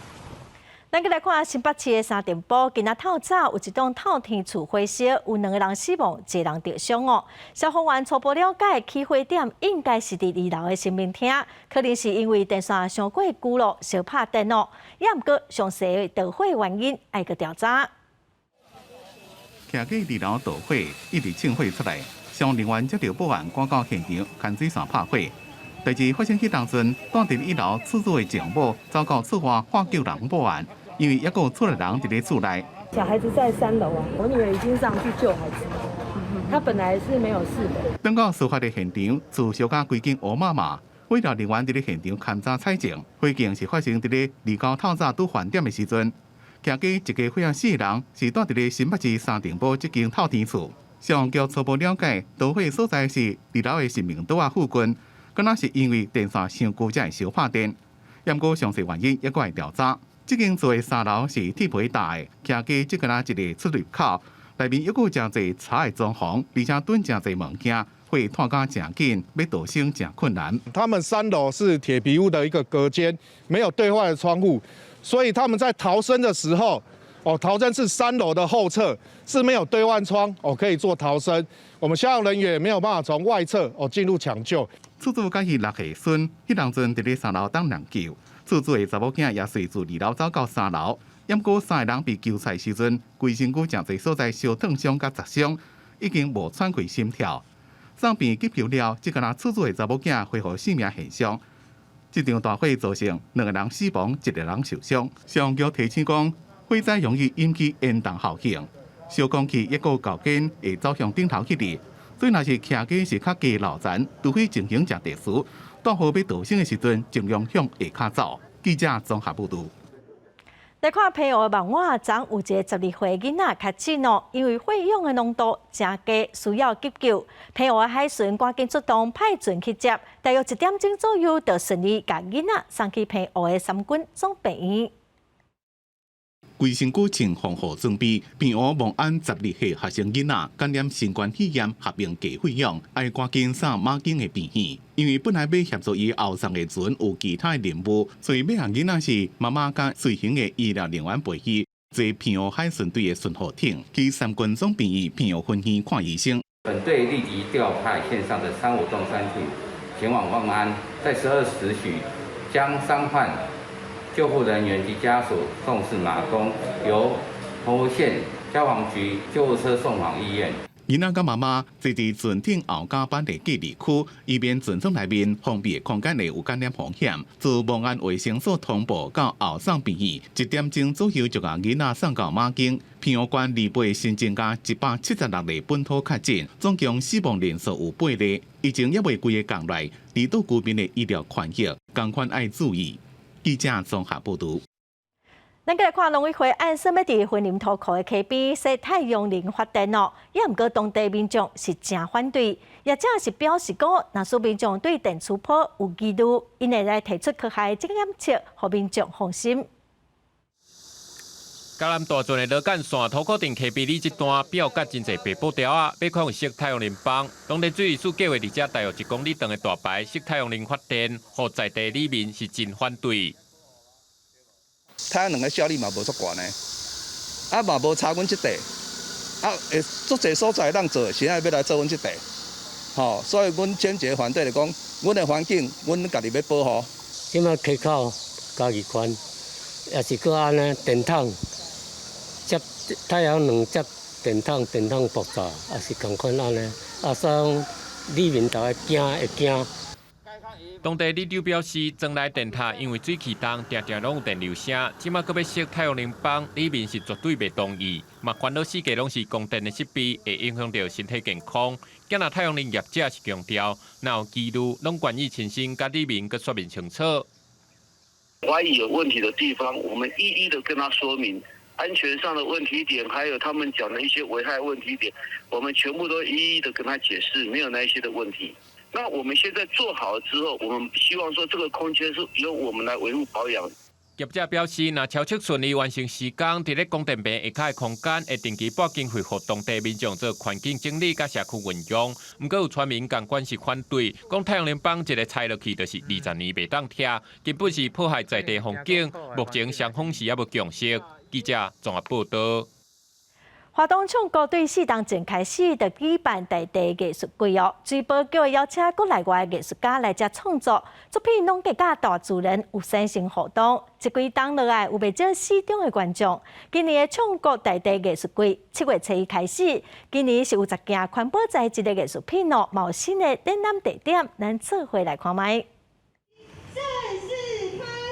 咱閣來看新北市的三重埔，今仔透早有一棟透天厝火燒，有兩个人死亡，一个人著傷哦。消防員初步了解，起火點應該是佇二樓的神明廳，可能是因為電線傷過舊咯，燒拍電哦。也毋過詳細的導火原因愛閣調查。徛過二樓導火，一直衝火出來，消防人員接到報案，趕到現場，牽水線拍火。代誌發生彼當陣，蹛佇一樓厝主的丈母走到厝外喊救人報案，因為猶閣有厝內人佇咧厝內。小孩子在三樓啊，我女兒已經上去救孩子，她本來是沒有事的。轉到事發的現場，厝燒甲規間烏麻麻，火調人員佇咧現場勘查採證，火警是發生佇咧29透早拄飯點的時陣。徛家一家伙仔四个人是蹛佇咧新北市三重埔這間透天厝。消防局初步了解，導火所在是二樓的神明桌仔附近。敢若是因為電線傷舊才會燒拍電，毋過詳細原因猶閣愛調查。這間厝的三樓是鐵皮搭的，徛家只敢若一个出入口，內面猶閣有誠濟柴的裝潢，而且囤誠濟物件，火湠甲誠緊，欲逃生誠困難。他們三樓是鐵皮屋的一個隔間，沒有對外的窗戶，所以他們在逃生的時候，哦，逃生是三樓的後側是沒有對外窗，哦，可以做逃生。我們消防人員也沒有辦法從外側哦進入搶救。厝主佮伊六歲孫，彼當陣佇咧三樓等人救。厝主的查某囝也隨自二樓走到三樓，毋過三个人被救出來時陣，規身軀誠濟所在燒燙傷佮灼傷，已經無喘氣心跳。送病急救了，這敢若厝主的查某囝恢復生命現象。這場大火造成兩個人死亡，一個人受傷。消防局提醒講，火災容易引起煙囱效應，燒空氣一個厚煙會走向頂頭去哩。所以若是徛家是較低樓層，除非情形誠特殊，大雨欲逃生的時陣，盡量向下跤走。記者綜合報導。來看澎湖的望安昨有一个12歲囡仔確診哦，因為血氧的濃度誠低，需要急救。澎湖的海巡趕緊出動派船去接，大約一點鐘左右就順利共囡仔送去澎湖的三軍總病院。規身軀穿防護裝備，澎湖望安12歲學生囡仔感染新冠肺炎合併低血氧，愛趕緊送馬經的病院。因為本來欲協助伊後送的船有其他的任務，所以尾項囡仔是媽媽佮隨行的醫療人員陪伊坐澎湖海巡隊的巡護艇去三軍總病院澎湖分院看醫生。本隊立即調派線上的三五洞三艇前往望安，在12時許將傷患救護人員及家屬送至馬公，由澎湖縣消防局救護車送往醫院。囡仔佮媽媽坐佇船艇後甲板的隔離區，以免船艙內面封閉的空間內有感染風險。自望安衛生所通報到後送病院，一點鐘左右就共囡仔送到馬經。澎湖縣28新增加176例本土確診，總共死亡人數有八例。疫情猶未規个降來，離島居民的醫療權益，仝款愛注意。記者綜合報導。咱閣來看農委會按算欲佇雲林塗庫的溪邊設太陽能發電哦，也毋過當地民眾是誠反對，業者是表示講，若是民眾對電磁波有疑慮，𪜶會來提出科學的檢測，予民眾放心。嘉南大圳的羅漢線塗庫鎮溪邊里這段表甲真濟白布條仔，欲看有設太陽能板。當地水利署計劃佇遮大約1公里長的大排設太陽能發電，予在地里民是真反對。太陽能的效率嘛無足懸呢，啊嘛無差阮這塊，啊會足濟所在通做，現在欲來做阮這塊，吼，所以阮堅決反對來講，阮的環境，阮家己欲保護。這馬溪口嘉義縣也是閣按呢，電筒接太陽能接電筒，電筒爆炸也是仝款按呢，啊所以講里民逐家驚會驚。當地里長表示，莊內電塔因為水氣重，定定攏有電流聲。這馬閣欲設太陽能板，里民是絕對袂同意。嘛煩惱四界攏是供電的設備，會影響著身體健康。今若太陽能業者是強調，若有疑慮，攏願意親身佮里民閣說明清楚。懷疑有問題的地方，我們一一的跟他說明安全上的問題點，還有他們講的一些危害問題點，我們全部都一一的跟他解釋，沒有那些的問題。那我們現在做好了之後，我們希望說這個空間是由我們來維護保養。業者表示，若超速順利完成施工，佇咧供電棚下跤的空間會定期撥經費，予當地民眾做環境整理佮社區運用。毋過有村民仝款是反對，講太陽能板一个拆落去就是20年袂當拆，根本是破壞在地風景。目前雙方是猶無共識。記者綜合報導。花東唱國對四冬前開始就舉辦大地藝術季哦，水保局邀請國內外藝術家來遮創作作品，攏佮大自然有產生互動。這幾冬落來有袂少死忠的觀眾。今年的唱國大地藝術季7月初一開始，今年是有10件環保材質的藝術品哦，嘛有新的展覽地點，咱做伙來看覓。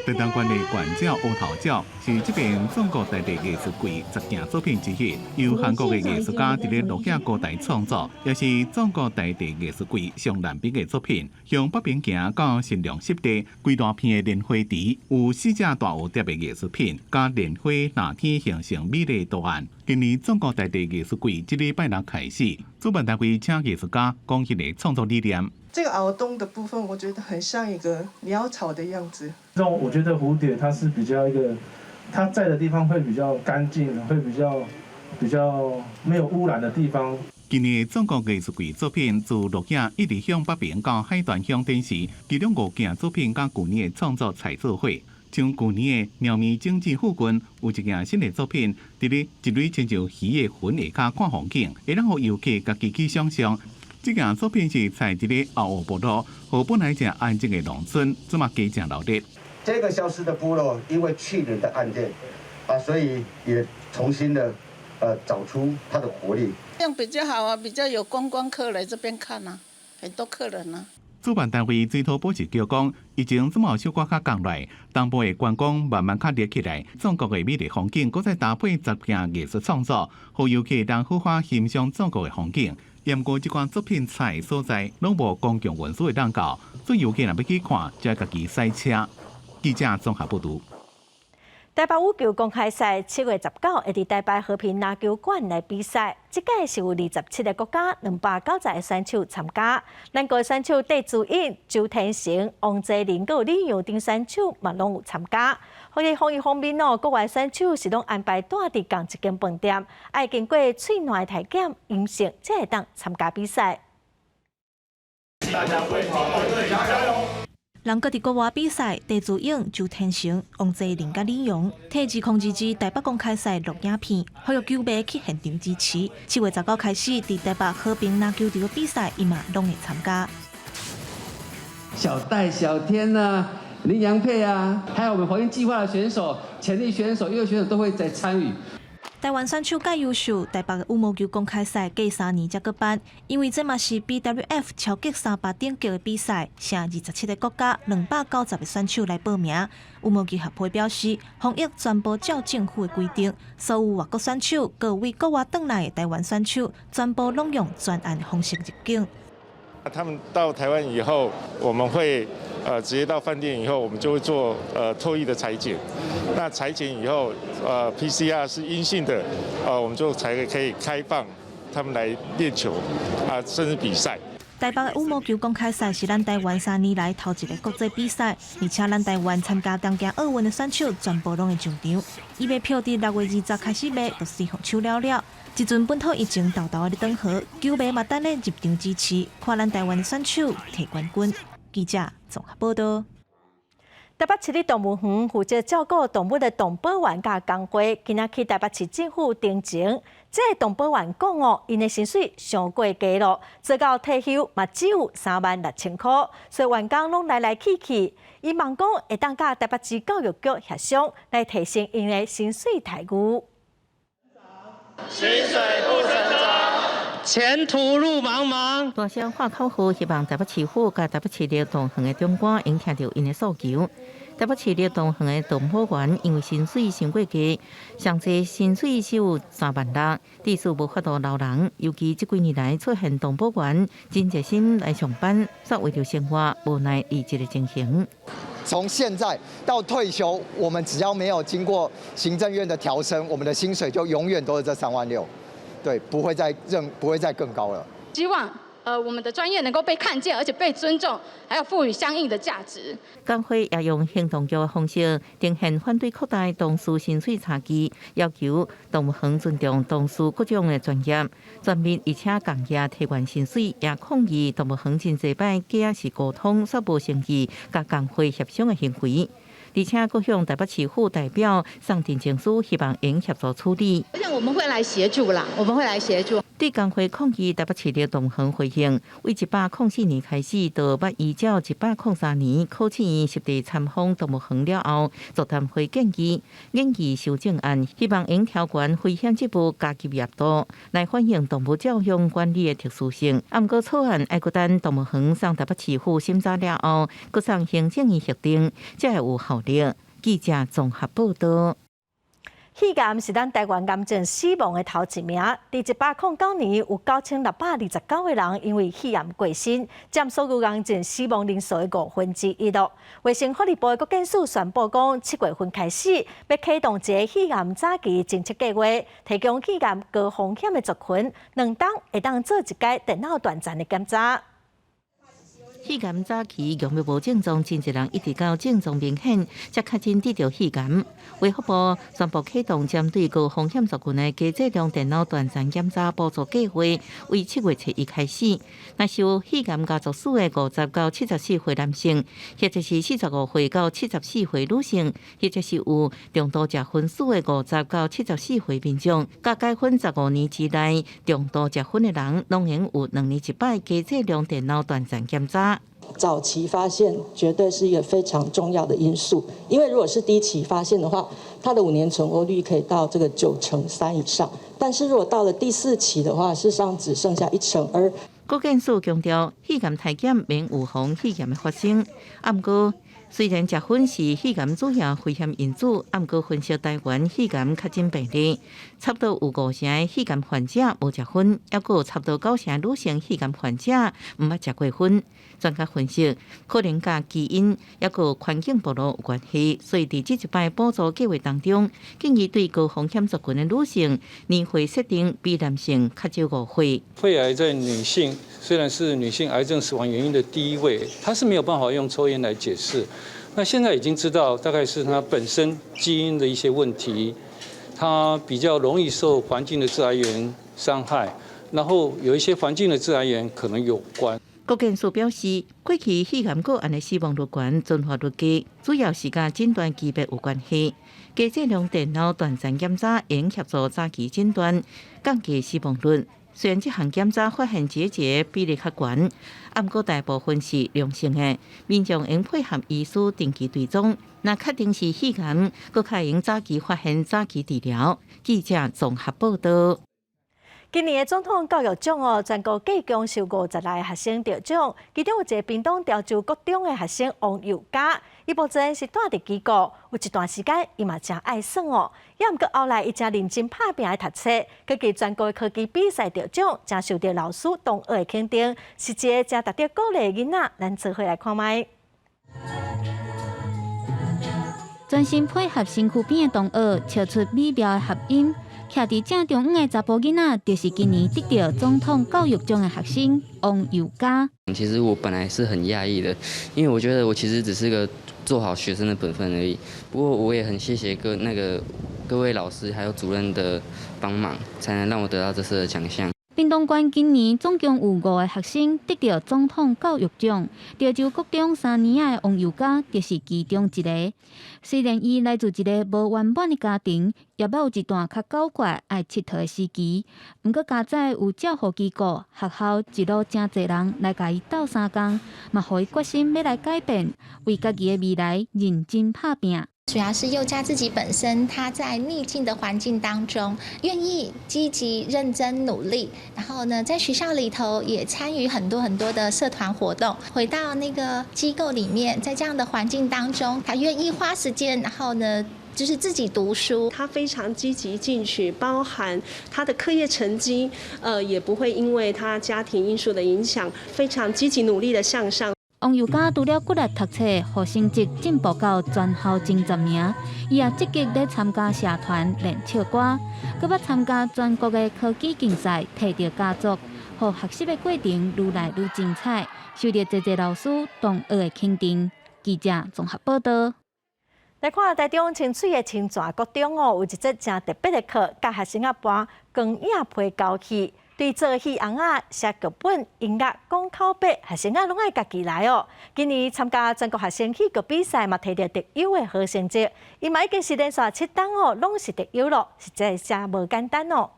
台東縣的懸鳥烏頭鳥是這遍中國大地藝術季10件作品之一，由韓國的藝術家佇咧鹿仔高台創作，也是中國大地藝術季上難筆的作品。向北邊行到新隆濕地，規大片的蓮花池，有四隻大蝴蝶的藝術品，佮蓮花藍天形成美麗圖案。今年中國大地藝術季這禮拜六開始，主辦單位請藝術家講彼个創作理念。這個鰲東的部分，我覺得很像一個鳥巢的樣子。這種我覺得蝴蝶它是比較一個，它在的地方會比較乾淨，會比較沒有污染的地方。今年中國藝術季作品自鹿仔一直向北邊到海端鄉展示，其中五件作品佮舊年的創作彩做伙。像舊年的貓咪整治附近有一件新的作品，佇咧一壘親像魚的痕下跤看風景，會當予遊客家己去想象。這件作品是採佇咧後湖部落，予本來誠安靜的農村，這馬加誠熱鬧。這個消失的部落，因為去年的案件，啊，所以也重新的，找出它的活力。這樣比較好啊，比較有觀光客來這邊看啊，很多客人啊。主辦單位水土保持局講，疫情這馬小可較降落來，東部的觀光慢慢較熱起來，祖國的美麗風景，閣再搭配十件藝術創作，予遊客通好好欣賞祖國的風景。毋過這款作品採所在攏無公共運輸會當到，所以遊客若欲去看，就愛家己駛車。記者綜合報導。台北羽球公開賽7月19會佇台北和平籃球館來比賽，這屆是有27個國家290個選手參加。咱國選手戴資穎、周天成、王齊麟、閣有李洋等選手嘛攏有參加。所以防疫方面哦，國外選手是攏安排蹛佇仝一間飯店，愛經過喙瀾體檢陰性，才會當參加比賽。大家加油！人閣佇國外比賽，戴資穎、周天成、王齊麟佮李洋，提2022台北公開賽錄影片，呼籲球迷去現場支持。7月19開始，佇台北和平籃球場比賽，伊嘛攏會參加。小戴、小天啊，林洋配啊，還有我們黃金計劃的選手、潛力選手、優秀選手都會在參與。台灣選手蓋優秀，台北羽毛球公開賽隔3年才閣辦，因為這嘛是 BWF 超級300等級的比賽，𪜶27個國家290個選手來報名。羽毛球協會表示，防疫全部照政府的規定，所有外國選手、閣為國外轉來的台灣選手，全部攏用專案方式入境。他們到台灣以後，我們會直接到飯店以後，我們就會做唾液的採檢。那採檢以後，PCR 是陰性的，我們就才可以開放他們來練球啊，甚至比賽。台北的羽毛球公開賽是咱台灣3年來頭一个國際比賽，而且咱台灣參加東京奧運的選手全部攏會上場。預買票佇6月20開始賣，就隨予搶了了。這陣本土疫情沓沓咧轉好，球迷嘛等咧入場支持，看咱台灣的選手提冠軍。記者綜合報導。台北市立動物園負責照顧動物的動保員佮工會，今仔去台北市政府陳情。這个動保員講哦，𪜶的薪水傷過低咯，做到退休嘛只有36,000箍，所以員工攏來來去去。伊望講會當佮台北市教育局協商，來提升𪜶的薪水待遇。薪水不成長，前途路茫茫。大聲喊口號，希望台北市府佮台北市立動物園的長官會聽著𪜶的訴求。台北市立動物園的動保員因為薪水傷過低，上濟薪水只有3萬6，致使無法度留人。尤其這幾年來出現動保員真熱心來上班，煞為著生活無奈離職的情形。從現在到退休，我們只要沒有經過行政院的調升，我們的薪水就永遠都是這3萬6，對，不會再更高了。希望我們的專業能夠被看見，而且被尊重，還要賦予相應的價值。工會也用行動劇的方式呈現反對擴大同事薪水差距，要求動物園尊重同事各種的專業，全面而且降額提懸薪水，也抗議動物園真濟擺假是溝通，煞無誠意，佮工會協商的行為。而且閣向台北市府代表送陳情書，希望會協助處理。我想我們會來協助啦，我們會來協助。對工會抗議，台北市立動物園回應，為104年開始，就捌依照103年考試院實地參訪動物園了後，座談會建議研議修正案，希望用調懸危險職務加級額度，來反映動物照養管理的特殊性。啊，毋過草案愛閣等動物園送台北市府審查了後，閣送行政院核定，才會有效力。記者綜合報導。肺癌是咱台灣癌症死亡的頭一名。佇109年，有9629個人因為肺癌過身，佔所有癌症死亡人數的1/5咯。衛生福利部的國健署宣布講，7月份開始欲啟動一个肺癌早期偵測計劃，提供肺癌高風險的族群，2冬會當做一擺電腦斷層的檢查。肺癌早期容易無症狀，真濟人一直到症狀明顯，才確診得著肺癌。衛福部宣布啟動針對高風險族群的低劑量電腦斷層檢查補助計劃，為7月初一開始。若是有肺癌家族史的50到74歲男性，或者是45歲到74歲女性，或者是有重度食薰史的50到74歲民眾，佮解薰15年之內重度食薰的人，攏會有2年一擺低劑量電腦斷層檢查。早期發現絕對是一個非常重要的因素，因為如果是低期發現的話，它的5年存活率可以到這個93%以上，但是如果到了第四期的話，事實上只剩下1成2。國健署強調，肺癌篩檢免預防肺癌的發生。啊，毋過雖然食薰是肺癌主要危險因子，啊，毋過分析台灣肺癌確診病例，差不多有5成的肺癌患者無食薰，抑閣有差不多9成女性肺癌患者毋捌食過薰。專家分析，可能佮基因抑閣環境暴露有關係，所以佇這一擺補助計劃當中，建議對高風險族群的女性，年歲設定比男性較少5歲。肺癌在女性雖然是女性癌症死亡原因的第一位，它是沒有辦法用抽菸來解釋。那現在已經知道，大概是它本身基因的一些問題，它比較容易受環境的致癌源傷害，然後有一些環境的致癌源可能有關。國健署表示，過去肺癌個案的死亡率懸，存活率低，主要是佮診斷級別有關係。高劑量電腦斷層檢查會協助早期診斷，降低死亡率。雖然這項檢查發現結節比例較懸，啊，毋過大部分是良性的，民眾應配合醫師定期追蹤。若確定是肺癌，閣較會用早期發現、早期治療。記者綜合報道。今年的總統教育獎哦，全國計共收56個學生得獎，其中有一個屏東潮州國中的學生王佑嘉，伊目前是蹛佇基國，有一段時間伊嘛誠愛耍哦，也毋過後來伊誠認真拍拚來讀冊，閣佇全國科技比賽得獎，誠受著老師同學的肯定，是一个誠值得鼓勵的囡仔。咱做伙來看覓。專心配合身軀邊的同學，笑出美妙的合音。徛佇正中央的查埔囡仔，就是今年得著總統教育獎的學生王佑嘉。其實我本來是很訝異的，因為我覺得我其實只是個做好學生的本分而已。不過我也很謝謝各位老師還有主任的幫忙，才能讓我得到這次的獎項。屏東縣今年總共有5個學生得著總統教育獎，潮州國中3年仔的王佑嘉就是其中一個。雖然伊來自一个無圓滿的家庭，也捌有一段較狡怪愛𨑨迌的時期，毋過佳哉有照護機構、學校一路誠濟人來共伊鬥相共，嘛予伊決心欲來改變，為家己的未來認真拍拚。主要是佑嘉自己本身，他在逆境的環境當中，願意積極認真努力，然後呢，在學校裡頭也參與很多很多的社團活動。回到那個機構裡面，在這樣的環境當中，他願意花時間，然後呢，就是自己讀書。他非常積極進取，包含他的課業成績，也不會因為他家庭因素的影響，非常積極努力的向上。王佑嘉除了努力讀冊，予成績進步到全校前10名，伊也積極咧參加社團練唱歌，閣捌參加全國的科技競賽，摕著佳作，予學習的過程愈來愈精彩，受著濟濟老師同學的肯定。記者綜合報道。來看台中清水的清泉國中哦，有一節誠特別的課，教學生仔搬光影皮猴戲。對做戲尪仔、寫劇本、音樂、講口白，學生仔攏愛家己來哦。今年參加全國學生戲劇比賽，嘛摕著特優的好成績。伊嘛已經是連續7冬哦，攏是特優咯，實在誠無簡單哦。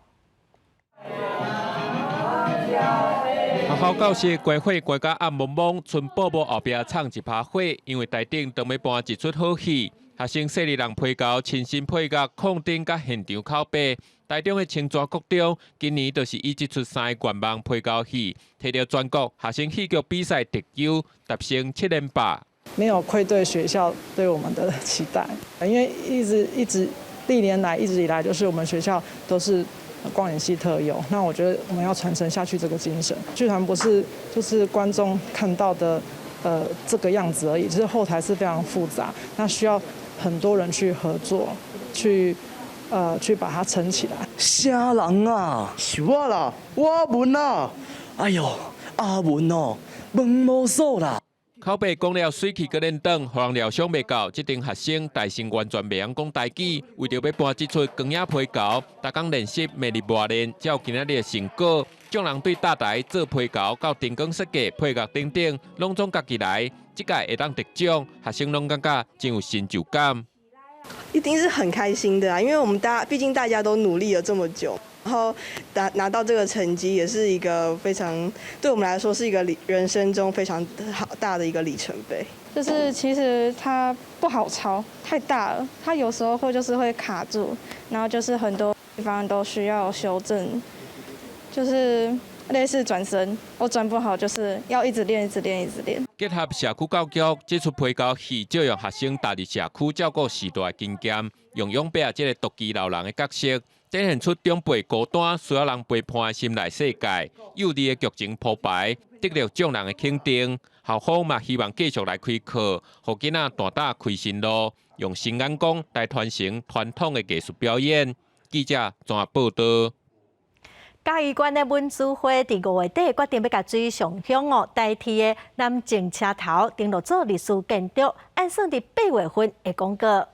學校教室關火關甲暗濛濛，賰布幕後壁藏一趴火，因為台頂當欲搬一齣好戲。學生細膩人皮猴，親身配樂、控燈佮現場口白。台中的清泉國中今年就是以這齣三个願望皮猴戲，摕著全國學生戲劇比賽特優，達成7連霸。沒有愧對學校對我們的期待，因為一直一直歷年來一直以來，就是我們學校都是光影戲特優。那我覺得我們要傳承下去這個精神。劇團不是就是觀眾看到的，這個樣子而已，其實後台是非常複雜，那需要很多人去合作，去把它撐起來。啥人啊？是我啦，我文啊！哎喲，阿文哦，飯無素啦。口白講了媠氣閣練轉，予人料想袂到，這陣學生大聲完全袂曉講台語，為著欲搬這齣光影皮猴，逐工練習沒日無練，才有今仔日的成果。眾人對搭台做皮猴到燈光設計、配樂等等，攏總家己來。這屆會當得獎，學生攏感覺真有成就感。一定是很開心的啊，因為我們大家畢竟大家都努力了這麼久，然後拿到這個成績，也是一個非常對我們來說是一個人生中非常好大的一個里程碑。就是其實它不好操，太大了，它有時候會就是會卡住，然後就是很多地方都需要修正，就是類似轉身，我轉不好，就是要一直練，一直練，一直練。結合社區教育，這齣皮猴戲借用學生踏入社區照顧時代的經驗，用養伯仔這個獨居老人的角色，展現出長輩孤單需要人陪伴的心內世界。幼稚的劇情鋪排，得到眾人的肯定。校方嘛希望繼續來開課，予囡仔大膽開新路，用新眼光來傳承傳統的藝術表演。記者綜合報道。嘉義縣的文資會佇5月底決定欲共水上鄉哦代替的南靖車頭登錄做歷史建築，按算佇8月份會公告。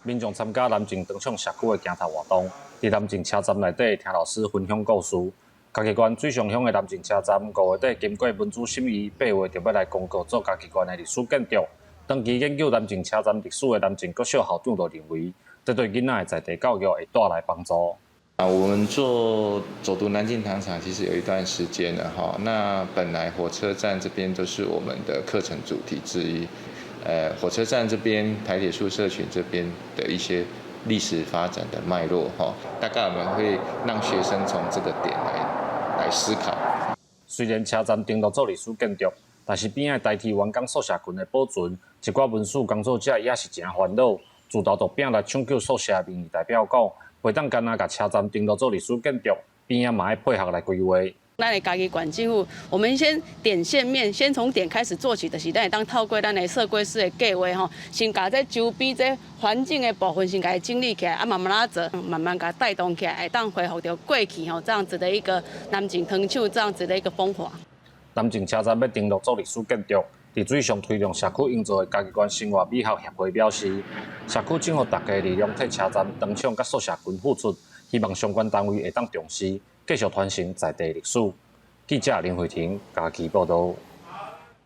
民眾參加南靖糖廠社區的行頭活動，佇南靖車站內底聽老師分享故事。嘉義縣水上鄉的南靖車站5月底經過文資審議，8月就欲來公告做嘉義縣的歷史建築。長期研究南靖車站歷史的南靖國小校長就認為，這對囡仔的在地教育會帶來幫助。啊，我們做走讀南靖糖廠其實有一段時間了哈。那本來火車站這邊都是我們的課程主題之一。火車站這邊、台鐵宿舍群這邊的一些歷史發展的脈絡哈，大概我們會讓學生從這個點來思考。雖然車站登錄做歷史建築，但是邊仔台鐵員工宿舍群的保存，一寡文史工作者也是誠煩惱。自投豆餅來搶救宿舍的民意代表講，袂當干焦共車站登錄做歷史建築，邊仔嘛愛配合來規劃。咱的嘉義縣政府，我們先點線面，先從點開始做起，就是咱會當透過咱的社規師的計劃吼，先共這周邊這環境的部分先共伊整理起來，啊慢慢仔做，慢慢共帶動起來，會當恢復著過去吼這樣子的一個南靖糖廠這樣子的一個風華。南靖車站欲登錄做歷史建築，佇水上推動社區營造的嘉義縣生活美學協會表示，社區整合大家力量替車站、糖廠佮宿舍群付出，希望相關單位會當重視，繼續傳承在地歷史。記者林慧婷嘉義報導。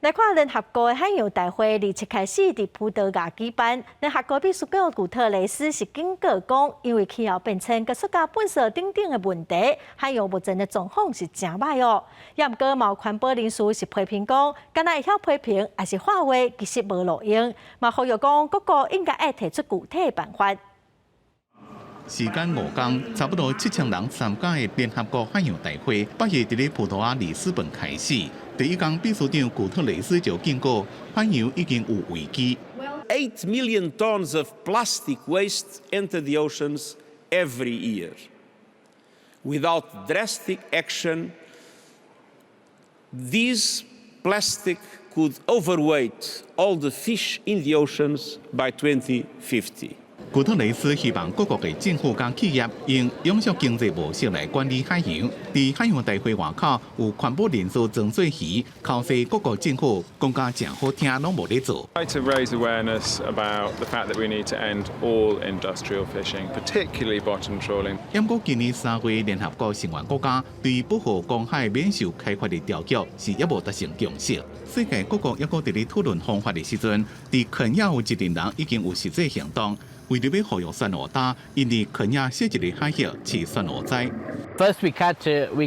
來看聯合國的海洋大會，27開始佇葡萄牙舉辦。聯合國秘書長古特雷斯是警告講，因為氣候變遷、佮塑膠垃圾等等的問題，海洋目前的狀況是誠歹哦。也毋過，嘛有環保人士是批評講，干焦會曉批評，抑是喊話，其實無路用。嘛呼籲講，各國應該愛提出具體的辦法。時間5工，差不多7000人參加的聯合國海洋大會，8日佇咧葡萄牙里斯本開始。第一工，秘書長古特雷斯就警告，海洋已經有危機。 8 million tons of plastic waste enter the oceans every year. Without drastic action, this plastic could overweight all the fish in the oceans by 2050. 古特雷斯希望各國的政府佮企業用永續經濟模式來管理海洋。佇海洋大會外口有環保人士裝做魚，口說各國政府講甲誠好聽，攏無咧做。 Try to raise awareness about the fact that we need to end all industrial fishing, particularly bottom trawling. 毋過今年3月，聯合國成員國家對保護公海免受開發的條約是猶無達成共識。世界各國猶閣佇咧討論方法的時陣，佇肯亞有一群人已經有實際行動。為著欲護育珊瑚礁，𪜶佇肯亞設一个海域飼珊瑚栽。 First, we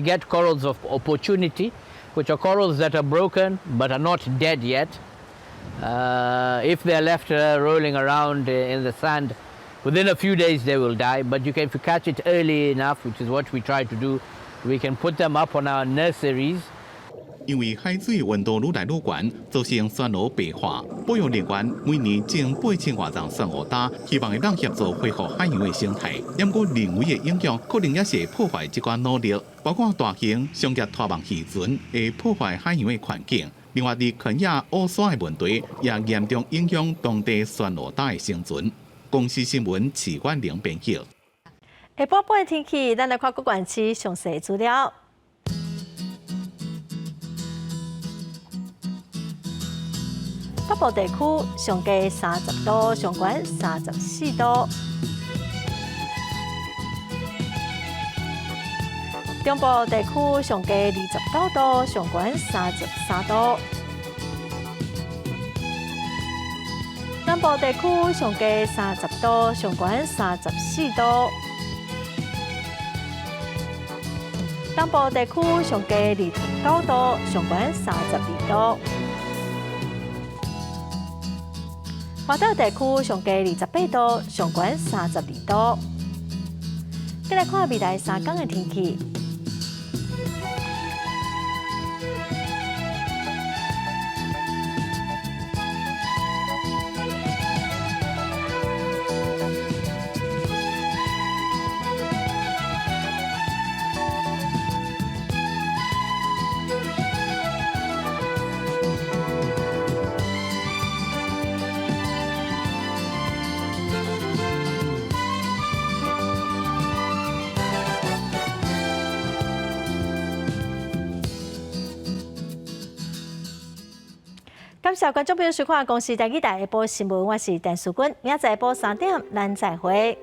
get corals of opportunity, which are corals that are broken but are not dead yet. If they are left rolling around in the sand, within a few days they will die. But if you catch it early enough, which is what we try to do, we can put them up on our nurseries. 因為海水溫度愈來愈懸，造成珊瑚白化。保育人員每年種8000外叢珊瑚礁，希望會當協助恢復海洋的生態。毋過人為的影響，可能也是會破壞這款努力，包括大型商業拖網漁船會破壞海洋的環境。另外，佇肯亞烏沙的問題，也嚴重影響當地珊瑚礁的生存。公視新聞徐婉玲編輯。下晡半天氣，咱來看各縣市詳細資料。北部地區上低30度，上懸34度。中部地區上低29度，上懸33度。南部地區上低30度，上懸34度。東部地區上低29度，上懸32度。華島地區上低28度，上懸32度。再來看未來3工的天氣。感謝觀眾朋友收看《公視台語台》下晡新聞，我是陳淑君，明仔載下晡3點，咱再會。